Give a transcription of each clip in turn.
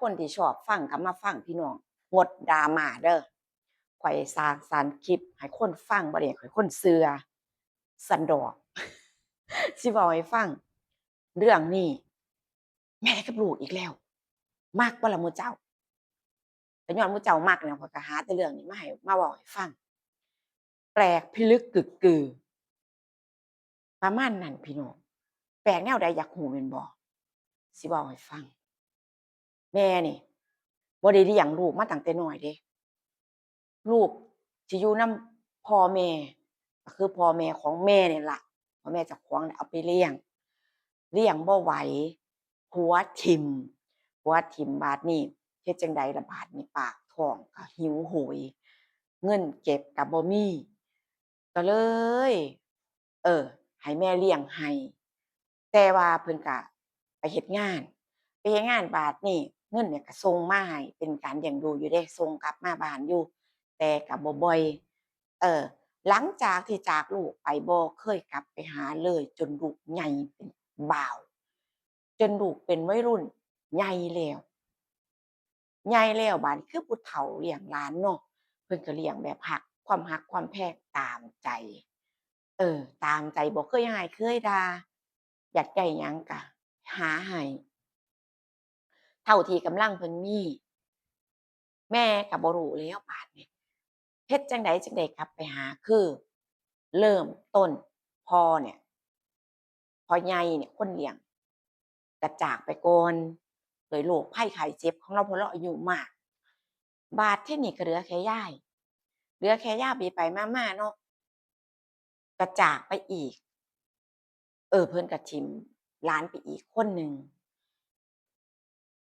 คนที่ชอบฟังก็มาฟังพี่น้อง งดดราม่าเด้อ ข้อยสร้างสรรค์คลิปให้คนฟัง บ่ได้ให้คนเชื่อ ซั้นดอก สิเว้าให้ฟัง เรื่องนี้ แม่กับลูกอีกแล้ว มักบ่ล่ะหมู่เจ้า? ก็ย้อนหมู่เจ้ามักนะ ข้อยก็หาแต่เรื่องนี้มาให้ มาเว้าให้ฟัง แปลกพิลึกกึกกือ ประมาณนั้นพี่น้อง แปลกแนวใดอยากรู้แม่นบ่? สิเว้าให้ฟัง แม่นี่บ่ได้เลี้ยงลูกมาตั้งแต่น้อยเด้ ลูกสิอยู่นำพ่อแม่ ก็คือพ่อแม่ของแม่นี่ล่ะ พ่อแม่เจ้าของเอาไปเลี้ยง เลี้ยงบ่ไหว ผัวถิ่ม ผัวถิ่ม บาดนี้เฮ็ดจั่งใดล่ะ บาดนี้ปากท้องก็หิวโหย เงินเก็บก็บ่มี ก็เลย เออ ให้แม่เลี้ยงให้ แต่ว่าเพิ่นก็ไปเฮ็ดงาน ไปเฮ็ดงาน บาดนี้เงินเนี่ยก็ส่งมาให้ เป็นการเลี้ยงดูอยู่เด้ ส่งกลับมาบ้านอยู่ แต่ก็บ่บ่อย เออ หลังจากที่จากลูกไป บ่เคยกลับไปหาเลย จนลูกใหญ่เป็นบ่าว จนลูกเป็นวัยรุ่น ใหญ่แล้ว ใหญ่แล้ว บาดนี้คือผู้เฒ่าเลี้ยงหลานเนาะ เพิ่นก็เลี้ยงแบบฮัก ความฮักความแพงตามใจ เออ ตามใจ บ่เคยฮ้ายเคยด่า อยากได้หยังก็หาให้ เท่าที่กำลังเพิ่นมี แม่ก็บ่รู้แล้วบาดนี้ เฮ็ดจั่งใดจั่งได้กลับไปหา คือเริ่มต้นพ่อเนี่ย พ่อใหญ่เนี่ย คนเลี้ยง ก็จากไปก่อน ด้วยโรคภัยไข้เจ็บของลาว เพราะลาวอายุมาก บาดทีนี้ก็เหลือแค่ยาย เหลือแค่ยาย ไปๆ มาๆ เนาะ ก็จากไปอีก เออ เพิ่นก็ถิ่มหลานไปอีกคนหนึ่ง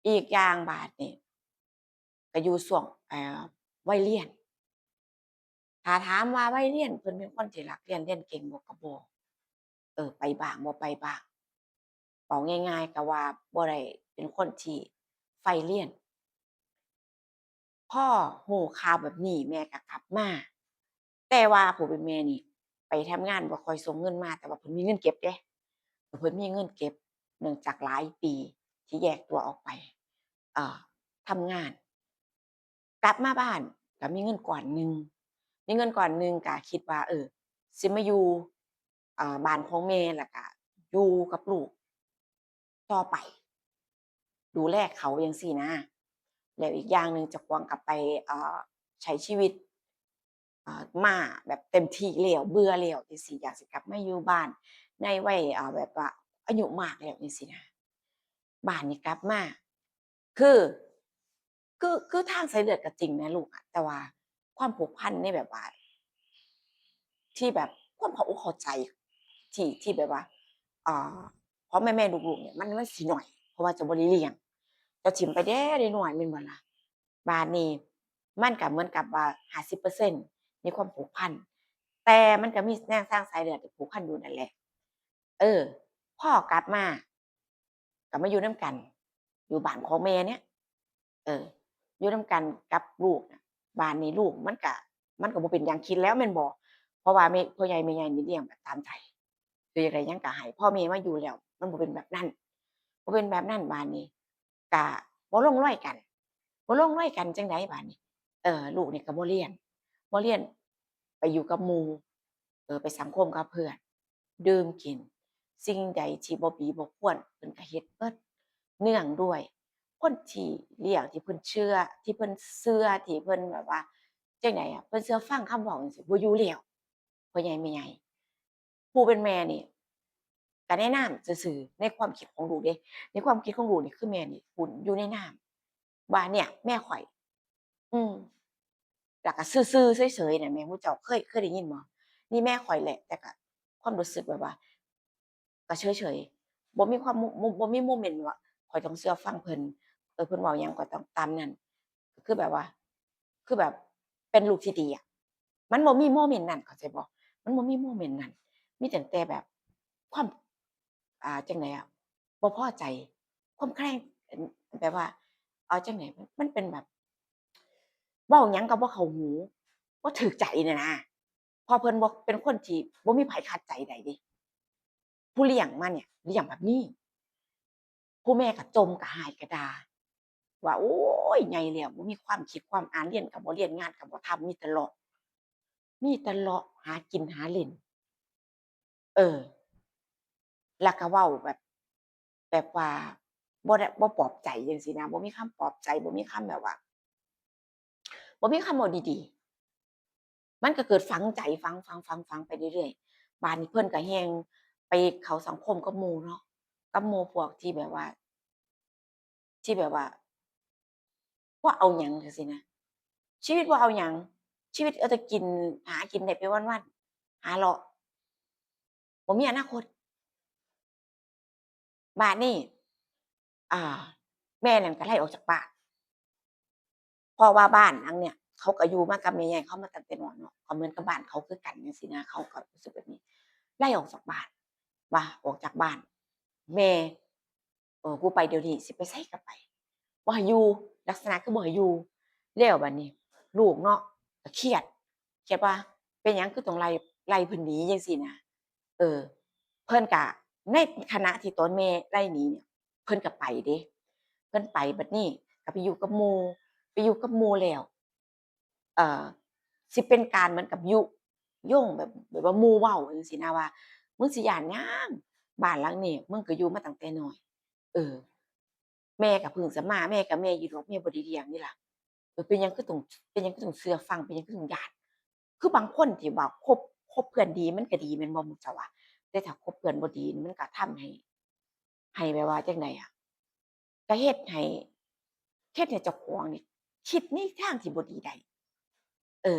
อีกอย่างบาดนี้ก็อยู่ช่วง เอ่อ วัยเรียน ถ้าถามว่าวัยเรียนเพิ่นเป็นคนที่รักเรียน เรียนเก่งบ่ ก็บ่ เออ ไปบ้างบ่ไปบ้าง เว้าง่ายๆ ก็ว่าบ่ได้เป็นคนที่ใฝ่เรียน พอรู้ข่าวแบบนี้แม่ก็กลับมา แต่ว่าผู้เป็นแม่นี่ไปทำงานบ่ค่อยส่งเงินมา แต่ว่าเพิ่นมีเงินเก็บเด้ เพิ่นมีเงินเก็บ เนื่องจากหลายปีที่แยกตัวออกไป เอ่อ ทำงาน กลับมาบ้านก็มีเงินก้อนหนึ่ง มีเงินก้อนหนึ่งก็คิดว่า เออ สิมาอยู่ อ่า บ้านของแม่ แล้วก็อยู่กับลูกต่อไป ดูแลเขาจั่งซี้นะ แล้วอีกอย่างหนึ่งเจ้าของก็ไป เอ่อ ใช้ชีวิต อ่า มาแบบเต็มที่แล้ว เบื่อแล้วจั่งซี้ อยากสิกลับมาอยู่บ้านในวัย อ่า แบบว่าอายุมากแล้วจั่งซี้นะ บาดนี้กลับมา คือ คือ คือทางสายเลือดก็จริงนะลูกอะ แต่ว่าความผูกพันในแบบว่า ที่แบบความเข้าอกเข้าใจ ที่ ที่แบบว่า อ่า พ่อแม่ๆ ลูกๆ เนี่ย มัน มันสิน้อย เพราะว่าเจ้าบ่ได้เลี้ยง เจ้าถิ่มไปแต่น้อยๆ แม่นบ่ล่ะ บาดนี้มันก็เหมือนกับว่า ห้าสิบเปอร์เซ็นต์ ในความผูกพัน แต่มันก็มีแนวทางสายเลือดที่ผูกพันอยู่นั่นแหละ เออ พอกลับมา ก็มาอยู่นำกัน อยู่บ้านของแม่เนี่ย เออ อยู่นำกันกับลูกน่ะ บาดนี้ลูกมันก็ มันก็บ่เป็นหยัง คิดแล้วแม่นบ่ เพราะว่าแม่ พ่อใหญ่แม่ใหญ่นี่เลี้ยงแบบตามใจ คืออยากได้หยังก็ให้ พอแม่มาอยู่แล้ว มันบ่เป็นแบบนั้น บ่เป็นแบบนั้น บาดนี้ก็บ่ลงรอยกัน บ่ลงรอยกันจั่งใดบาดนี้ เออ ลูกนี่ก็บ่เรียน บ่เรียน ไปอยู่กับหมู่ เออ ไปสังคมกับเพื่อน ดื่มกิน สิ่งใดที่บ่ดีบ่ควร เพิ่นก็เฮ็ดเบิด เนื่องด้วยคนที่เลี้ยง ที่เพิ่นเชื่อ ที่เพิ่นเชื่อ ที่เพิ่นแบบว่า จั่งใดอะ เพิ่นเชื่อฟังคำเว้าจั่งซี้ บ่อยู่แล้ว พ่อใหญ่แม่ใหญ่ ผู้เป็นแม่นี่ก็แนะนำซื่อๆ ในความคิดของลูกเด้ ในความคิดของลูกนี่คือแม่นี่ผู้อยู่ในนามว่า เนี่ยแม่ข้อย อืม แล้วก็ซื่อๆ เฉยๆ น่ะ แม่หมู่เจ้าเคย เคยได้ยินบ่ นี่แม่ข้อยแหละ แต่ก็ความรู้สึกแบบว่า ก็เฉยๆ บ่มีความ บ่ บ่มีโมเมนต์ว่าข้อยต้องเชื่อฟังเพิ่น เออ เพิ่นเว้าหยังข้อยต้องตามนั้น ก็คือแบบว่า คือแบบเป็นลูกที่ดีอะ มันบ่มีโมเมนต์นั้น เข้าใจบ่ มันบ่มีโมเมนต์นั้น มีตั้งแต่แบบความ อ่า จั่งใดอะ บ่พอใจ ความแคลง แบบว่า เอาจั่งใด มันเป็นแบบ เว้าหยังก็บ่เข้าหู บ่ถืกใจน่ะนะ เพราะเพิ่นบ่ เป็นคนที่บ่มีไผขัดใจได้เด้ ผู้เลี้ยงมาเนี่ยเลี้ยงแบบนี้ ผู้แม่ก็จ่มก็ฮ้ายก็ด่า ວ່າ ໂອ້ຍ ໃຫຍ່ແລ້ວ ບໍ່ມີຄວາມຄິດຄວາມອ່ານ ຮຽນກໍບໍ່ຮຽນ ງານກໍບໍ່ທຳ ມີແຕ່ເລາະ ມີແຕ່ເລາະ ຫາກິນຫາຫຼິ້ນ ເອີ ແລ້ວກໍເວົ້າແບບ ແບບວ່າບໍ່ໄດ້ ບໍ່ປອບໃຈຈັ່ງຊີ້ນະ ບໍ່ມີຄຳປອບໃຈ ບໍ່ມີຄຳແບບວ່າ ບໍ່ມີຄຳເວົ້າດີໆ ມັນກໍເກີດຝັງໃຈ ຝັງ ຝັງ ຝັງ ຝັງໄປເລື້ອຍໆ ບາດນີ້ເພິ່ນກໍແຮ່ງໄປເຂົ້າສັງຄົມກັບໝູ່ເນາະ ກັບໝູ່ພວກທີ່ແບບວ່າ ທີ່ແບບວ່າ ບໍ່ເອົາຫຍັງຈັ່ງຊີ້ນະ ຊີວິດບໍ່ເອົາຫຍັງ ຊີວິດເອົາແຕ່ກິນ ຫາກິນໄດ້ໄປວັນໆ ຫາເລາະ ບໍ່ມີອະນາຄົດ. ບາດນີ້ ອ່າ ແມ່ນັ້ນກໍໄລ່ອອກຈາກບ້ານ ເພາະວ່າບ້ານຫຼັງເນີ້ຍ ເຂົາກໍຢູ່ມາກັບແມ່ໃຫຍ່ເຂົາມາຕັ້ງແຕ່ນ້ອຍເນາະ ກໍເໝືອນກັບບ້ານເຂົາຄືກັນຈັ່ງຊີ້ນະ ເຂົາກໍຮູ້ສຶກແບບນີ້ ໄລ່ອອກຈາກບ້ານ ວ່າອອກຈາກບ້ານ ແມ່ ເອີ ກູໄປດຽວນີ້ ຊິໄປໃສກໍໄປ ບໍ່ໃຫ້ຢູ່ ລັກສະນະຄືບໍ່ໃຫ້ຢູ່ ແລ້ວບາດນີ້ລູກເນາະ ກໍຄຽດ ຄຽດວ່າເປັນຫຍັງຄືຕ້ອງໄລ່ ໄລ່ເພິ່ນໜີຈັ່ງຊີ້ນະ ເອີ ເພິ່ນກະ ໃນຂະນະທີ່ຕອນແມ່ໄລ່ໜີເນຍ ເພິ່ນກະໄປເດ້ ເພິ່ນໄປ ບັດນີ້ກະໄປຢູ່ກັບໝູ່ ໄປຢູ່ກັບໝູ່ແລ້ວ ເອີ ຊິເປັນການເໝືອນກັບຍຸຍົງ ແບບ ແບບວ່າໝູ່ເວົ້າຈັ່ງຊີ້ນະວ່າ ມຶງຊິຢ້ານຫຍັງ ບ້ານຫຼັງນີ້ ມຶງກະຢູ່ມາຕັ້ງແຕ່ນ້ອຍ ເອີ ແມ່ກະເພິ່ງຈະມາ ແມ່ກະແມ່ຢູ່ດອກ ແມ່ບໍ່ໄດ້ລ້ຽງນີ້ລະ ເອີ ເປັນຫຍັງຄືຕ້ອງ ເປັນຫຍັງຄືຕ້ອງເຊື່ອຟັງ ເປັນຫຍັງຄືຕ້ອງຢ້ານ ຄືບາງຄົນທີ່ວ່າຄົບ ຄົບເພື່ອນດີມັນກະດີແມ່ນບໍ່ໝູ່ເຈົ້າວ່າ ແຕ່ຖ້າຄົບເພື່ອນບໍ່ດີມັນກະທຳໃຫ້ ໃຫ້ແບບວ່າຈັ່ງໃດອະ ກະເຮັດໃຫ້ ເຮັດໃຫ້ເຈົ້າຂອງນີ້ຄິດໃນທາງທີ່ບໍ່ດີໄດ້ ເອີ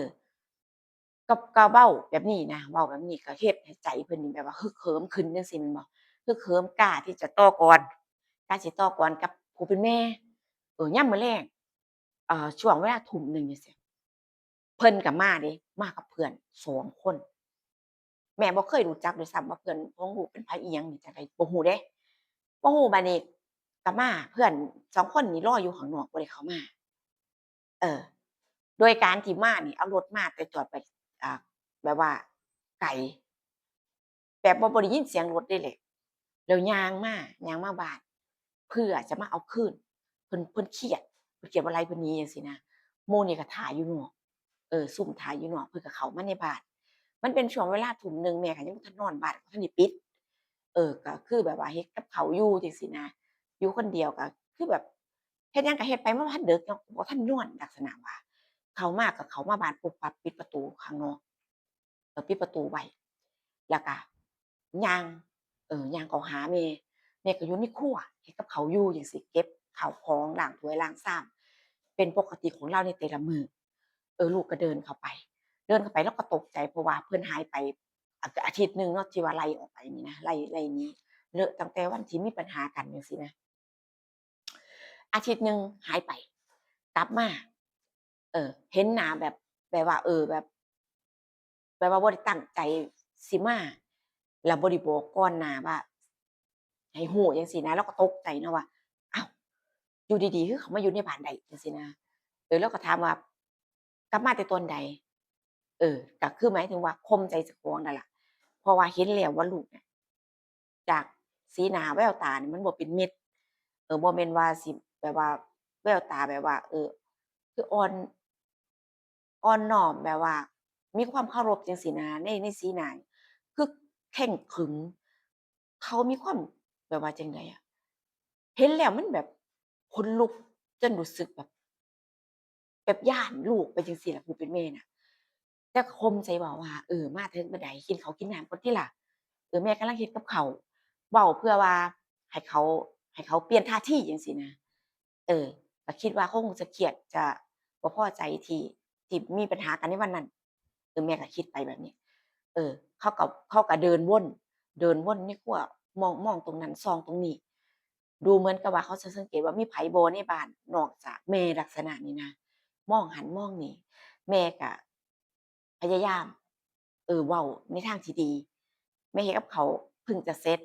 ກໍ ກໍເວົ້າແບບນີ້ນະ ເວົ້າແບບນີ້ກໍເຮັດໃຫ້ໃຈເພິ່ນນີ້ແບບວ່າຮຶກເຫີມຂຶ້ນຈັ່ງຊີ້ແມ່ນບໍ່ ຮຶກເຫີມ ກ້າທີ່ຈະຕໍ່ກອນ ກ້າຊິຕໍ່ກອນກັບຜູ້ເປັນແມ່ ເອີ ຍາມມື້ແລງ ເອີ ຊ່ວງເວລາທຸ່ມໜຶ່ງຈັ່ງຊີ້ ເພິ່ນກໍມາເດ້ ມາກັບເພື່ອນສອງຄົນ ແມ່ບໍ່ເຄີຍຮູ້ຈັກດ້ວຍຊ້ຳວ່າເພື່ອນຂອງລູກເປັນໃຜອີ່ຫຍັງນີ້ ຈັ່ງໃດບໍ່ຮູ້ເດ້ ບໍ່ຮູ້ ບາດນີ້ກໍມາ ເພື່ອນສອງຄົນນີ້ລໍຢູ່ຂ້າງນອກ ບໍ່ໄດ້ເຂົ້າມາ ເອີ ໂດຍການທີ່ມານີ້ ເອົາລົດມາແຕ່ຈອດໄປ ອ່າ ແບບວ່າໄກ ແບບວ່າບໍ່ໄດ້ຍິນສຽງລົດເດ້ແຫຼະ ແລ້ວຍ່າງມາ ຍ່າງມາບ້ານ ເພື່ອຈະມາເອົາຄືນ ເພິ່ນ ເພິ່ນຄຽດ ເພິ່ນຄຽດວ່າໄລ່ເພິ່ນໜີຈັ່ງຊີ້ນະ ໝູ່ນີ້ກໍຖ້າຢູ່ນອກ ເອີ ຊຸມຖ້າຢູ່ນອກ ເພິ່ນກໍເຂົ້າມາໃນບ້ານ ມັນເປັນຊ່ວງເວລາທຸ່ມໜຶ່ງ ແມ່ກໍຍັງບໍ່ທັນນອນ ບ້ານກໍບໍ່ທັນໄດ້ປິດ ເອີ ກໍຄືແບບວ່າເຮັດກັບເຂົ້າຢູ່ຈັ່ງຊີ້ນະ ຢູ່ຄົນດຽວກໍຄືແບບ ເຮັດຫຍັງກໍເຮັດໄປ ມັນບໍ່ທັນເດິກເນາະ ບໍ່ທັນນອນ ລັກສະນະວ່າ ເຂົ້າມາກໍເຂົ້າມາບ້ານປຸບປັບ ປິດປະຕູຂ້າງນອກ ເອີ ປິດປະຕູໄວ້ ແລ້ວກະຍ່າງ ເອີ ຍ່າງເຂົ້າຫາແມ່ ແມ່ກໍຢູ່ໃນຄົວ ເຮັດກັບເຂົ້າຢູ່ຈັ່ງຊີ້ ເກັບເຂົ້າຂອງ ລ້າງຖ້ວຍລ້າງຊາມ ເປັນປົກກະຕິຂອງລາວໃນແຕ່ລະມື້ ເອີ ລູກກໍເດີນເຂົ້າໄປ ເດີນເຂົ້າໄປ ລາວກໍຕົກໃຈ ເພາະວ່າເພິ່ນຫາຍໄປ ອາ ອາທິດໜຶ່ງເນາະ ທີ່ວ່າໄລ່ອອກໄປນີ້ນະ ໄລ່ ໄລ່ໜີ ເລີະ ຕັ້ງແຕ່ວັນທີ່ມີບັນຫາກັນຈັ່ງຊີ້ນະ ອາທິດໜຶ່ງຫາຍໄປ ກັບມາ ເອີ ເຫັນໜ້າແບບ ແບບວ່າ ເອີ ແບບ ແບບວ່າບໍ່ໄດ້ຕັ້ງໃຈຊິມາ ແລ້ວບໍ່ໄດ້ບອກກ່ອນໜ້າວ່າໃຫ້ຮູ້ຈັ່ງຊີ້ນະ ລາວກໍຕົກໃຈເນາະວ່າ ອ້າວ ຢູ່ດີໆ ຄືເຂົ້າມາຢູ່ໃນບ້ານໄດ້ຈັ່ງຊີ້ນະ ເອີ ລາວກໍຖາມວ່າ ກັບມາແຕ່ຕອນໃດ? ເອີ ກໍຄືໝາຍເຖິງວ່າຂົ່ມໃຈເຈົ້າຂອງນັ້ນລະ ເພາະວ່າເຫັນແລ້ວວ່າລູກນະ ຈາກສີໜ້າແວວຕານີ້ມັນບໍ່ເປັນມິດ ເອີ ບໍ່ແມ່ນວ່າຊິແບບວ່າແວວຕາແບບວ່າ ເອີ ຄືອ່ອນ ອ່ອນນ້ອມ ແບບວ່າມີຄວາມເຄົາລົບຈັ່ງຊີ້ນະ ໃນ ໃນສີໜ້ານີ້ຄືເຄັ່ງຂຶມ ເຂົາມີຄວາມແບບວ່າຈັ່ງໃດອະ ເຫັນແລ້ວມັນແບບຂົນລຸກ ຈົນຮູ້ສຶກແບບ ແບບຢ້ານລູກໄປຈັ່ງຊີ້ລະ ຜູ້ເປັນແມ່ນະ ແຕ່ກໍຂົ່ມໃສ່ເວົ້າວ່າ ເອີ ມາເຖິງປານໃດ ກິນເຂົ້າກິນນ້ຳກ່ອນຕິລະ ເອີ ແມ່ກຳລັງເຮັດກັບເຂົ້າ ເວົ້າເພື່ອວ່າໃຫ້ເຂົາ ໃຫ້ເຂົາປ່ຽນທ່າທີຈັ່ງຊີ້ນະ ເອີ ກໍຄິດວ່າຄົງຈະຄຽດ ຈະບໍ່ພໍໃຈທີ່ ທີ່ມີບັນຫາກັນໃນວັນນັ້ນ ເອີ ແມ່ກໍຄິດໄປແບບນີ້ ເອີ ເຂົາກໍ ເຂົາກໍເດີນວົນ ເດີນວົນໃນຄົວ ມອງ ມອງຕົງນັ້ນ ສ່ອງຕົງນີ້ ດູເໝືອນກັບວ່າເຂົາຈະສັງເກດວ່າມີໃຜບໍ່ໃນບ້ານ ນອກຈາກແມ່ ລັກສະນະນີ້ນະ ມອງຫັ້ນມອງນີ້ ແມ່ກະພະຍາຍາມ ເອີ ເວົ້າໃນທາງທີ່ດີ ແມ່ເຮັດກັບເຂົາເພິ່ງຈະເສັດ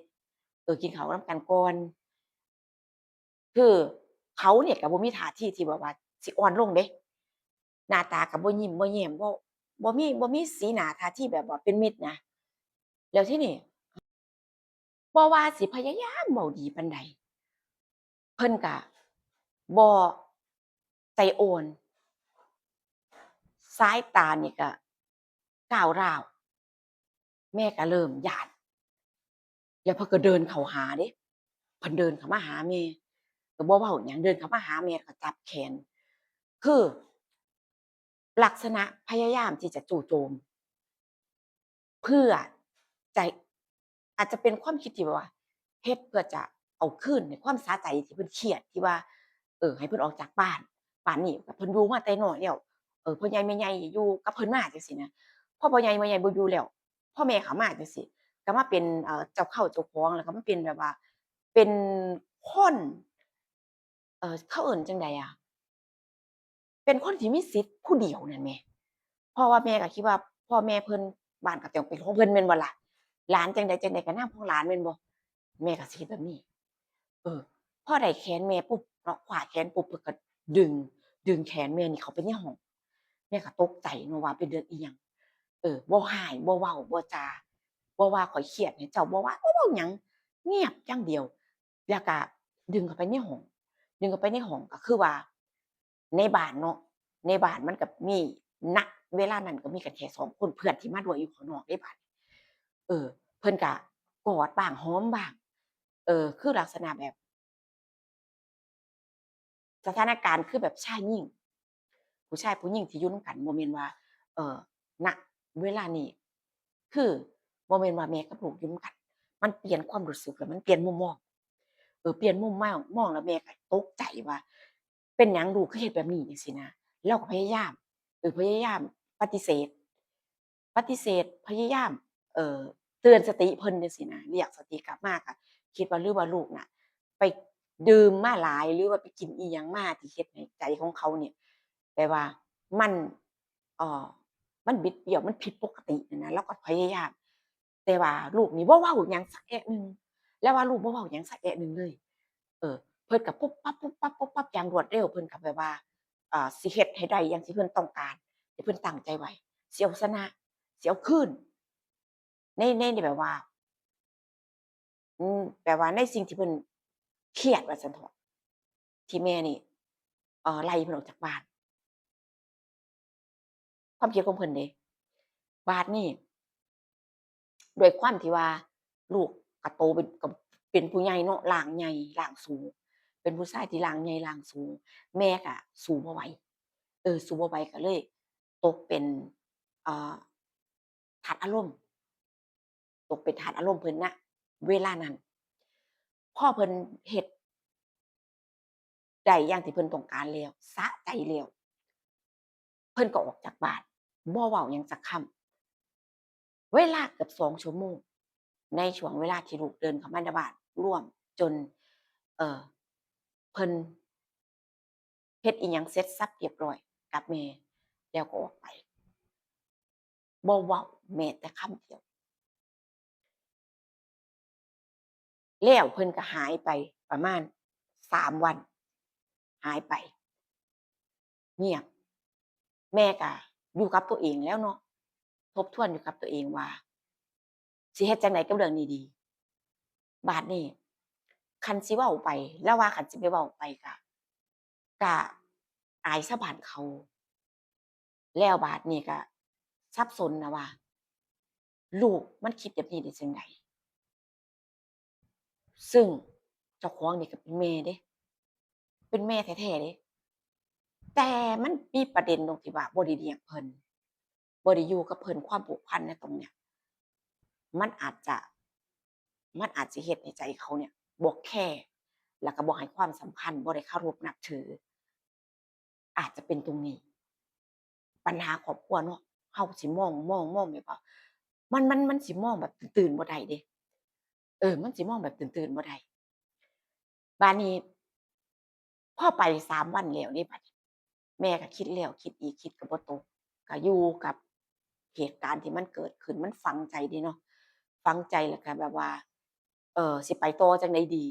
ເອີ ກິນເຂົ້ານຳກັນກ່ອນ ຄືເຂົານີ້ກະບໍ່ມີທ່າທີທີ່ແບບວ່າຊິອ່ອນລົງເດ້ ໜ້າຕາກະບໍ່ຍິ້ມບໍ່ແຍ້ມ ບໍ່ ບໍ່ມີ ບໍ່ມີສີໜ້າທ່າທີແບບວ່າເປັນມິດນະ ແລ້ວທີນີ້ ບໍ່ວ່າຊິພະຍາຍາມເວົ້າດີປານໃດ ເພິ່ນກະບໍ່ ໃຈອ່ອນ ສາຍຕານີ້ກະກ້າວຮ້າວ ແມ່ກະເລີ່ມຢ້ານ ແລ້ວເພິ່ນກະເດີນເຂົ້າຫາເດ້ ເພິ່ນເດີນເຂົ້າມາຫາແມ່ ກະບໍ່ເວົ້າຫຍັງ ເດີນເຂົ້າມາຫາແມ່ ແລ້ວກະຈັບແຂນ ຄື ລັກສະນະພະຍາຍາມທີ່ຈະຈູ່ໂຈມ ເພື່ອຈະ ອາດຈະເປັນຄວາມຄິດທີ່ແບບວ່າ ເຮັດເພື່ອຈະເອົາຄືນໃນຄວາມສະໃຈທີ່ເພິ່ນຄຽດ ທີ່ວ່າ ເອີ ໃຫ້ເພິ່ນອອກຈາກບ້ານ ບ້ານນີ້ ເພິ່ນຢູ່ມາແຕ່ນ້ອຍແລ້ວ ເອີ ພໍ່ໃຫຍ່ແມ່ໃຫຍ່ຢູ່ກັບເພິ່ນມາ ຈັ່ງຊີ້ນະ ພໍພໍ່ໃຫຍ່ແມ່ໃຫຍ່ບໍ່ຢູ່ແລ້ວ ພໍແມ່ເຂົ້າມາ ຈັ່ງຊີ້ ກະມາເປັນ ເອີ ເຈົ້າເຄົ້າເຈົ້າຂອງ ແລ້ວກະມາເປັນແບບວ່າ ເປັນຄົນ ເອີ ເຂົາເອີ້ນຈັ່ງໃດອະ ເປັນຄົນທີ່ມີສິດຜູ້ດຽວນັ້ນແໝ່ ເພາະວ່າແມ່ກະຄິດວ່າພໍ່ແມ່ເພິ່ນ ບ້ານກະຕ້ອງເປັນຂອງເພິ່ນແມ່ນບໍ່ລະ ຫຼານຈັ່ງໃດຈັ່ງໃດກະນາມຂອງຫຼານແມ່ນບໍ່ ແມ່ກະຊິເຮັດແບບນີ້ ເອີ ພໍໄດ້ແຂນແມ່ປຸບເນາະ ຄວ້າແຂນປຸບ ເພິ່ນກະດຶງ ດຶງແຂນແມ່ນີ້ເຂົ້າໄປໃນຫ້ອງ ແມ່ກະຕົກໃຈເນາະວ່າເປັນເລື່ອງອີ່ຫຍັງ ເອີ ບໍ່ຮ້າຍ ບໍ່ເວົ້າ ບໍ່ຈາ ບໍ່ວ່າຂ້ອຍຄຽດໃຫ້ເຈົ້າ ບໍ່ວ່າ ບໍ່ເວົ້າຫຍັງ ງຽບຢ່າງດຽວ ແລ້ວກະດຶງເຂົ້າໄປໃນຫ້ອງ ດຶງເຂົ້າໄປໃນຫ້ອງ ກະຄືວ່າໃນບ້ານເນາະ ໃນບ້ານມັນກະມີ ນະເວລານັ້ນກະມີກັນແຄ່ສອງຄົນ ເພື່ອນທີ່ມາດ້ວຍຢູ່ຂ້າງນອກເດ້ບາດນີ້ ເອີ ເພິ່ນກະກອດບ້າງ ຫອມບ້າງ ເອີ ຄືລັກສະນະແບບ ສະຖານະການຄືແບບຊາຍຍິງ ຜູ້ຊາຍຜູ້ຍິງທີ່ຢູ່ນຳກັນ ບໍ່ແມ່ນວ່າ ເອີ ນະເວລານີ້ ຄືບໍ່ແມ່ນວ່າແມ່ກັບລູກຢູ່ນຳກັນ ມັນປ່ຽນຄວາມຮູ້ສຶກ ແລ້ວມັນປ່ຽນມຸມມອງ ເອີ ປ່ຽນມຸມມອງ ມອງ ແລ້ວແມ່ກະຕົກໃຈວ່າ ເປັນຫຍັງລູກຄືເຮັດແບບນີ້ ຈັ່ງຊີ້ນະ ລາວກະພະຍາຍາມ ເອີ ພະຍາຍາມປະຕິເສດ ປະຕິເສດ ພະຍາຍາມ ເອີ ເຕືອນສະຕິເພິ່ນ ຈັ່ງຊີ້ນະ ລຽກສະຕິກັບມາ ກະຄິດວ່າ ຫຼືວ່າລູກນະ ໄປດື່ມມາຫຼາຍ ຫຼືວ່າໄປກິນອີ່ຫຍັງມາ ທີ່ເຮັດໃຫ້ໃຈຂອງເຂົານີ້ ແບບວ່າມັນ ເອີ ມັນບິດບ້ຽວ ມັນຜິດປົກກະຕິຫັ້ນນະ ລາວກະພະຍາຍາມ ແຕ່ວ່າລູກນີ້ບໍ່ເວົ້າຫຍັງສັກແອະໜຶ່ງ ແລ້ວວ່າລູກບໍ່ເວົ້າຫຍັງສັກແອະໜຶ່ງເລີຍ ເອີ ເພິ່ນກະປຸບປັບ ປຸບປັບ ປຸບປັບຢ່າງລວດເລັວ ເພິ່ນກະແບບວ່າ ເອີ ຊິເຮັດໃຫ້ໄດ້ຢ່າງທີ່ເພິ່ນຕ້ອງການ ທີ່ເພິ່ນຕັ້ງໃຈໄວ້ ຊິເອົາຊະນະ ຊິເອົາຄືນ ໃນ ໃນ ໃນແບບວ່າ ອືມ ແບບວ່າໃນສິ່ງທີ່ເພິ່ນຄຽດວ່າຊັ້ນເຖາະ ທີ່ແມ່ນີ້ ເອີ ໄລ່ເພິ່ນອອກຈາກບ້ານ ຄວາມຄິດຂອງເພິ່ນເດ້ ບາດນີ້ ດ້ວຍຄວາມທີ່ວ່າລູກກະໂຕເປັນ ກະເປັນຜູ້ໃຫຍ່ເນາະ ຮ່າງໃຫຍ່ຮ່າງສູງ ເປັນຜູ້ຊາຍທີ່ຮ່າງໃຫຍ່ຮ່າງສູງ ແມ່ກະສູ້ບໍ່ໄຫວ ເອີ ສູ້ບໍ່ໄຫວ ກະເລີຍຕົກເປັນ ເອີ ທາດອາລົມ ຕົກເປັນທາດອາລົມເພິ່ນນະເວລານັ້ນ ພໍເພິ່ນເຮັດໄດ້ຢ່າງທີ່ເພິ່ນຕ້ອງການແລ້ວ ສະໃຈແລ້ວ ເພິ່ນກໍອອກຈາກບ້ານ ບໍ່ເວົ້າຫຍັງຈັກຄຳ ເວລາເກືອບສອງຊົ່ວໂມງ ໃນຊ່ວງເວລາທີ່ລູກເດີນເຂົ້າມາໃນບ້ານ ລວມຈົນ ເອີ ເພິ່ນເຮັດອີ່ຫຍັງເສັດສັບຮຽບຮ້ອຍກັບແມ່ ແລ້ວກໍອອກໄປ ບໍ່ເວົ້າແມ້ແຕ່ຄຳດຽວ ແລ້ວເພິ່ນກະຫາຍໄປປະມານສາມວັນ ຫາຍໄປ ງຽບ ແມ່ກະຢູ່ກັບຕົວເອງແລ້ວເນາະ ທົບທວນຢູ່ກັບຕົວເອງວ່າ ຊິເຮັດຈັ່ງໃດກັບເລື່ອງນີ້ດີ ບາດນີ້ ຄັນຊິເວົ້າໄປ ລາວວ່າຄັນຊິໄປເວົ້າໄປກະ ກະອາຍຊາວບ້ານເຂົາ ແລ້ວບາດນີ້ກະສັບສົນນະວ່າ ລູກມັນຄິດແບບນີ້ໄດ້ຈັ່ງໃດ ຊຶ່ງເຈົ້າຂອງນີ້ກະເປັນແມ່ເດ້ ເປັນແມ່ແທ້ໆເດ້ ແຕ່ມັນມີປະເດັນຕົງທີ່ວ່າບໍ່ໄດ້ລ້ຽງເພິ່ນ ບໍ່ໄດ້ຢູ່ກັບເພິ່ນ ຄວາມຜູກພັນໃນຕົງເນີ້ຍ ມັນອາດຈະ ມັນອາດຈະເຮັດໃຫ້ໃຈເຂົາເນີ້ຍບໍ່ແຄ ແລ້ວກະບໍ່ໃຫ້ຄວາມສຳຄັນ ບໍ່ໄດ້ເຄົາລົບນັບຖື ອາດຈະເປັນຕົງນີ້ ບັນຫາຄອບຄົວເນາະ ເຮົາຊິມອງ ມອງ ມອງແບບວ່າ ມັນ ມັນ ມັນຊິມອງແບບຕື່ນໆບໍ່ໄດ້ເດ້ ເອີ ມັນຊິມອງແບບຕື່ນໆບໍ່ໄດ້ ບາດນີ້ ພໍໄປສາມວັນແລ້ວເດ້ ບາດນີ້ ແມ່ກະຄິດແລ້ວຄິດອີກ ຄິດກະບໍ່ຕົກ ກະຢູ່ກັບເຫດການທີ່ມັນເກີດຂຶ້ນ ມັນຝັງໃຈເດ້ເນາະ ຝັງໃຈ ແລ້ວກະແບບວ່າ ເອີ ຊິໄປຕໍ່ຈັ່ງໃດດີ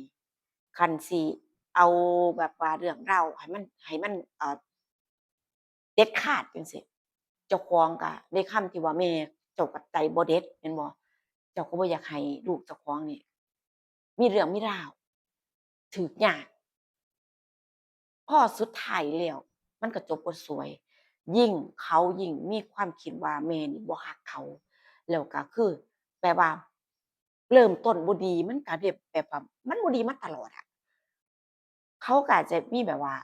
ຄັນຊິເອົາແບບວ່າເລື່ອງລາວໃຫ້ມັນ ໃຫ້ມັນ ເອີ ເດັດຂາດຈັ່ງຊີ້ ເຈົ້າຂອງກະ ໃນຄຳທີ່ວ່າແມ່ເຈົ້າກະໃຈບໍ່ເດັດແມ່ນບໍ່ ເຈົ້າກະບໍ່ຢາກໃຫ້ລູກເຈົ້າຂອງນີ້ມີເລື່ອງມີລາວ ຖືກຍາດ ພໍສຸດທ້າຍແລ້ວ ມັນກໍຈົບບໍ່ສວຍ. ຍິ່ງ ເຂົາຍິ່ງມີຄວາມຄິດວ່າແມ່ນີ້ບໍ່ຮັກເຂົາ ແລ້ວກໍຄືແບບວ່າເລີ່ມຕົ້ນບໍ່ດີ ມັນກໍແບບ ແບບວ່າມັນບໍ່ດີມາຕະຫຼອດອະ. ເຂົາກໍອາດຈະມີແບບວ່າ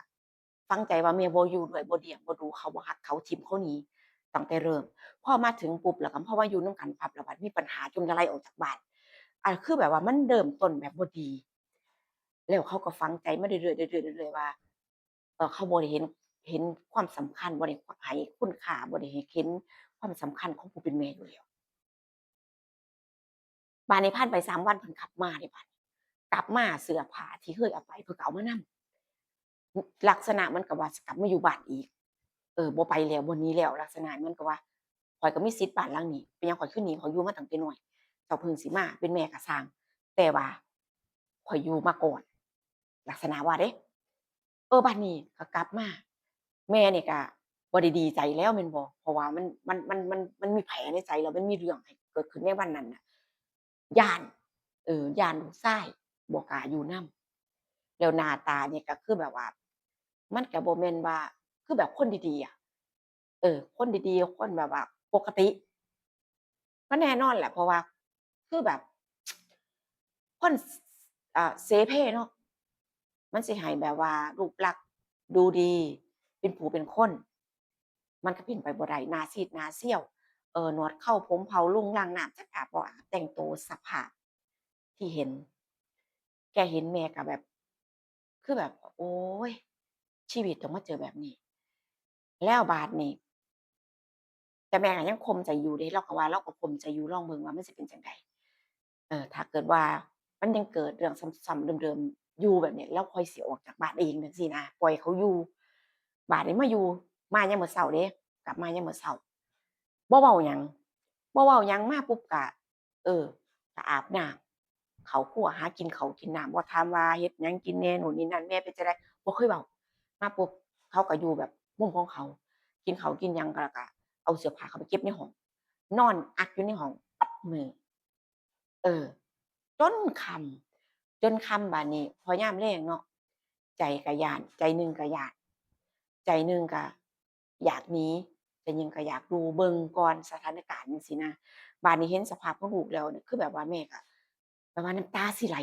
ຝັງໃຈວ່າແມ່ບໍ່ຢູ່ດ້ວຍ ບໍ່ລ້ຽງ ບໍ່ດູ ເຂົາບໍ່ຮັກເຂົາ ຖິ້ມເຂົາໜີຕັ້ງແຕ່ເລີ່ມ. ພໍມາເຖິງປຸບ ແລ້ວກໍພໍມາຢູ່ນຳກັນປັບ ແລ້ວບັດມີບັນຫາຈົນລະໄລ່ອອກຈາກບ້ານ. ອາ ຄືແບບວ່າມັນເລີ່ມຕົ້ນແບບບໍ່ດີ ແລ້ວເຂົາກໍຝັງໃຈມາເລື້ອຍໆ ເລື້ອຍໆ ເລື້ອຍໆ ວ່າ ເອີ ເຂົາບໍ່ໄດ້ເຫັນ ເຫັນຄວາມສຳຄັນ ບໍ່ໄດ້ໃຫ້ຄຸນຄ່າ ບໍ່ໄດ້ໃຫ້ເຫັນຄວາມສຳຄັນຂອງຜູ້ເປັນແມ່ຢູ່ແລ້ວ. ບາດນີ້ຜ່ານໄປສາມວັນ ເພິ່ນກັບມາເດ້ ບາດນີ້ກັບມາ ເສື້ອຜ້າທີ່ເຄີຍເອົາໄປ ເພິ່ນກໍເອົາມານຳ ລັກສະນະເໝືອນກັບວ່າຊິກັບມາຢູ່ບ້ານອີກ ເອີ ບໍ່ໄປແລ້ວ ບໍ່ໜີແລ້ວ ລັກສະນະເໝືອນກັບວ່າ ຂ້ອຍກໍມີສິດບ້ານຫຼັງນີ້ ເປັນຫຍັງຂ້ອຍຄືໜີ ຂ້ອຍຢູ່ມາຕັ້ງແຕ່ນ້ອຍ ເຈົ້າເພິ່ງຊິມາເປັນແມ່ກໍຊ່າງ ແຕ່ວ່າຂ້ອຍຢູ່ມາກ່ອນ ລັກສະນະວ່າເດ້. ເອີ ບາດນີ້ກໍກັບມາ ແມ່ນີ້ກໍບໍ່ໄດ້ດີໃຈແລ້ວແມ່ນບໍ່? ເພາະວ່າມັນ ມັນ ມັນ ມັນ ມັນມີແຜໃນໃຈແລ້ວ ມັນມີເລື່ອງໃຫ້ເກີດຂຶ້ນໃນວັນນັ້ນນະ ຢ້ານ ເອີ ຢ້ານລູກຊາຍບໍ່ກ້າຢູ່ນຳ ແລ້ວໜ້າຕານີ້ກໍຄືແບບວ່າ ມັນກໍບໍ່ແມ່ນວ່າ ຄືແບບຄົນດີໆອະ ເອີ ຄົນດີໆ ຄົນແບບວ່າປົກກະຕິ ກໍແນ່ນອນແຫຼະ ເພາະວ່າຄືແບບຄົນ ອ່າ ເສເພເນາະ ມັນຊິໃຫ້ແບບວ່າຮູບລັກດູດີ ເປັນຜູ້ເປັນຄົນ ມັນກໍເປັນໄປບໍ່ໄດ້ ໜ້າຊີດໜ້າສ່ຽວ ເອີ ໜວດເຂົາຜົມເຜົາ ລຸງລັງນ້ຳ ຈັກອາບບໍ່ອາບ ແຕ່ງໂຕສະພາບທີ່ເຫັນ ແກເຫັນແມ່ກໍແບບ ຄືແບບ ໂອ້ຍ ຊີວິດຕ້ອງມາເຈີແບບນີ້ ແລ້ວບາດນີ້ ແຕ່ແມ່ກໍຍັງຂົ່ມໃຈຢູ່ເດ້ ລາວກໍວ່າລາວກໍຂົ່ມໃຈຢູ່ ລອງເບິ່ງວ່າມັນຊິເປັນຈັ່ງໃດ ເອີ ຖ້າເກີດວ່າມັນຍັງເກີດເລື່ອງຊ້ຳໆເດີມໆຢູ່ແບບນີ້ ລາວຄ່ອຍຊິອອກຈາກບ້ານເອງ ຈັ່ງຊີ້ນະ ປ່ອຍເຂົາຢູ່. ບາດນີ້ມາຢູ່ ມາຍາມມື້ເຊົ້າເດ້ ກັບມາຍາມມື້ເຊົ້າ ບໍ່ເວົ້າຫຍັງ ບໍ່ເວົ້າຫຍັງ ມາປຸບກະ ເອີ ກະອາບນ້ຳ ເຂົ້າຄົວ ຫາກິນເຂົ້າກິນນ້ຳ ບໍ່ຖາມວ່າເຮັດຫຍັງກິນແດ່ ໂນ່ນນີ້ນັ້ນ ແມ່ເປັນຈັ່ງໃດ ບໍ່ເຄີຍເວົ້າ. ມາປຸບ ເຂົາກໍຢູ່ແບບມຸມຂອງເຂົາ ກິນເຂົ້າກິນຫຍັງ ແລ້ວກໍເອົາເສື້ອຜ້າເຂົ້າໄປເກັບໃນຫ້ອງ ນອນອັດຢູ່ໃນຫ້ອງເບິດມື້ ເອີ ຈົນຄ່ຳ ຈົນຄ່ຳ ບາດນີ້ພໍຍາມແລງເນາະ ໃຈກໍຢ້ານ ໃຈໜຶ່ງກໍຢ້ານ ໃຈໜຶ່ງກໍຢາກໜີ ໃຈໜຶ່ງກໍຢາກຢູ່ເບິ່ງກ່ອນສະຖານະການ ຈັ່ງຊີ້ນະ. ບາດນີ້ເຫັນສະພາບຂອງລູກແລ້ວ ຄືແບບວ່າແມ່ກໍ ແບບວ່ານ້ຳຕາຊິໄຫຼ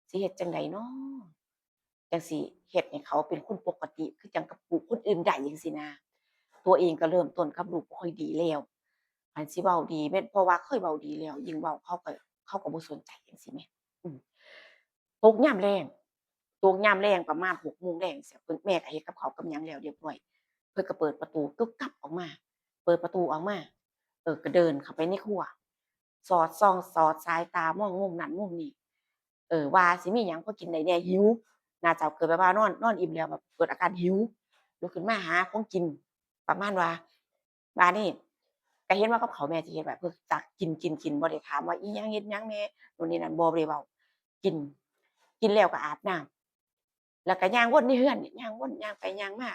ຊິເຮັດຈັ່ງໃດນໍ ຈັ່ງຊິເຮັດໃຫ້ເຂົາເປັນຄົນປົກກະຕິ ຄືຈັ່ງກັບຜູ້ຄົນອື່ນໄດ້ ຈັ່ງຊີ້ນະ. ຕົວເອງກໍເລີ່ມຕົ້ນກັບລູກບໍ່ຄ່ອຍດີແລ້ວ ຄັນຊິເວົ້າດີແມ່ນ ເພາະວ່າເຄີຍເວົ້າດີແລ້ວ ຍິ່ງເວົ້າເຂົາກໍ ເຂົາກໍບໍ່ສົນໃຈ ຈັ່ງຊີ້ແໝ່. ອືມ ຕົກຍາມແລງ ຕົກຍາມແລງປະມານຫົກໂມງແລງ ເພິ່ນ ແມ່ກໍເຮັດກັບເຂົ້າກັບຫຍັງແລ້ວຮຽບຮ້ອຍ ເພິ່ນກໍເປີດປະຕູກຶບກັບອອກມາ ເປີດປະຕູອອກມາ ເອີ ກໍເດີນເຂົ້າໄປໃນຄົວ ສອດສ່ອງ ສອດສາຍຕາມອງມຸມນັ້ນມຸມນີ້ ເອີ ວ່າຊິມີຫຍັງພໍກິນໄດ້ແດ່ ຫິວ ໜ້າຈະເກີດແບບວ່ານອນ ນອນອີ່ມແລ້ວແບບເກີດອາການຫິວ ລຸກຂຶ້ນມາຫາຂອງກິນ ປະມານວ່າ ບາດນີ້ກໍເຫັນວ່າກັບເຂົ້າແມ່ຊິເຮັດໄວ້ ເພິ່ນຕັກກິນ ກິນ ກິນ ບໍ່ໄດ້ຖາມວ່າອີ່ຫຍັງ ເຮັດຫຍັງແດ່ ໂນ່ນນີ້ນັ້ນ ບໍ່ໄດ້ເວົ້າ ກິນ ກິນແລ້ວກໍອາບນ້ຳ ແລ້ວກໍຍ່າງວົນໃນເຮືອນນີ້ ຍ່າງວົນ ຍ່າງໄປຍ່າງມາ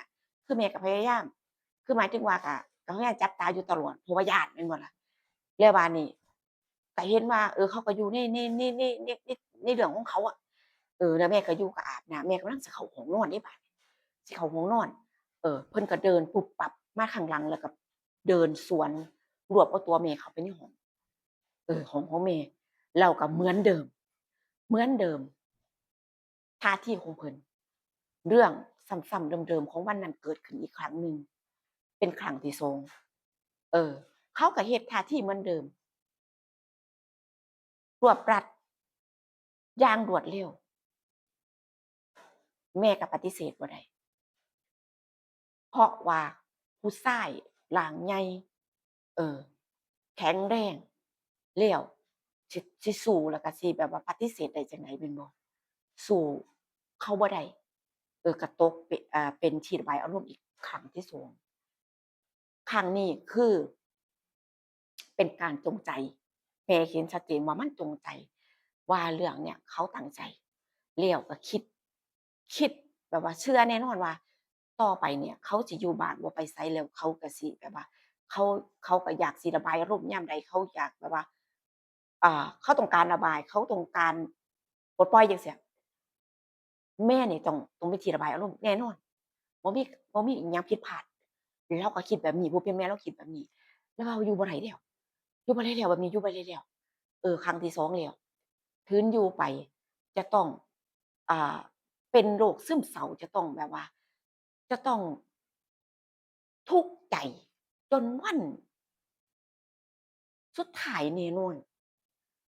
ຄືແມ່ກໍພະຍາຍາມ ຄືໝາຍເຖິງວ່າກໍ ກໍພະຍາຍາມຈັບຕາຢູ່ຕະຫຼອດ ເພາະວ່າຢ້ານແມ່ນບໍ່ລະ? ແລ້ວບາດນີ້ກໍເຫັນວ່າ ເອີ ເຂົາກໍຢູ່ໃນ ໃນ ໃນເລື່ອງຂອງເຂົາອະ ເອີ ແລ້ວແມ່ກໍຢູ່ກໍອາບນ້ຳ ແມ່ກຳລັງຊິເຂົ້າຫ້ອງນອນເດ້ບາດນີ້ ຊິເຂົ້າຫ້ອງນອນ ເອີ ເພິ່ນກໍເດີນປຸບປັບມາຂ້າງຫຼັງ ແລ້ວກໍເດີນສວນ ລວບເອົາຕົວແມ່ເຂົ້າໄປໃນຫ້ອງ ເອີ ຫ້ອງຂອງແມ່ ແລ້ວກໍເໝືອນເດີມ ເໝືອນເດີມ ທ່າທີຂອງເພິ່ນ ເລື່ອງຊ້ຳໆເດີມໆຂອງວັນນັ້ນເກີດຂຶ້ນອີກຄັ້ງໜຶ່ງ ເປັນຄັ້ງທີສອງ ເອີ ເຂົາກໍເຮັດທ່າທີເໝືອນເດີມ ລວບລັດຢ່າງລວດເລັວ ແມ່ກໍປະຕິເສດບໍ່ໄດ້ ເພາະວ່າຜູ້ຊາຍຮ່າງໃຫຍ່ ເອີ ແຂງແຮງ ແລ້ວຊິ ຊິສູ້ ແລ້ວກໍຊິແບບວ່າປະຕິເສດໄດ້ຈັ່ງໃດແມ່ນບໍ່? ສູ້ເຂົາບໍ່ໄດ້ ເອີ ກໍຕົກເປ ເປັນທີ່ລະບາຍອາລົມອີກຄັ້ງທີສອງ ຄັ້ງນີ້ຄືເປັນການຈົງໃຈ ແມ່ເຫັນຊັດເຈນວ່າມັນຈົງໃຈ ວ່າເລື່ອງເນີ້ຍເຂົາຕັ້ງໃຈ ແລ້ວກໍຄິດ ຄິດແບບວ່າເຊື່ອແນ່ນອນວ່າ ຕໍ່ໄປເນີ້ຍເຂົາຊິຢູ່ບ້ານບໍ່ໄປໃສ ແລ້ວເຂົາກໍຊິແບບວ່າ ເຂົາ ເຂົາກໍຢາກຊິລະບາຍອາລົມ ຍາມໃດເຂົາຢາກແບບວ່າ ອ່າ ເຂົາຕ້ອງການລະບາຍ ເຂົາຕ້ອງການປົດປ່ອຍຈັ່ງຊີ້ ແມ່ນີ້ຕ້ອງ ຕ້ອງເປັນທີ່ລະບາຍອາລົມແນ່ນອນ ບໍ່ມີ ບໍ່ມີອີ່ຫຍັງຜິດພາດ. ລາວກໍຄິດແບບນີ້ ຜູ້ເປັນແມ່ລາວຄິດແບບນີ້ ລາວວ່າຢູ່ບໍ່ໄດ້ແລ້ວ ຢູ່ບໍ່ໄດ້ແລ້ວ ແບບນີ້ຢູ່ບໍ່ໄດ້ແລ້ວ. ເອີ ຄັ້ງທີສອງແລ້ວ ຄືນຢູ່ໄປຈະຕ້ອງ ອ່າ ເປັນໂລກຊຶມເສົ້າ ຈະຕ້ອງແບບວ່າ ຈະຕ້ອງທຸກໃຈຈົນວັນສຸດທ້າຍແນ່ນອນ.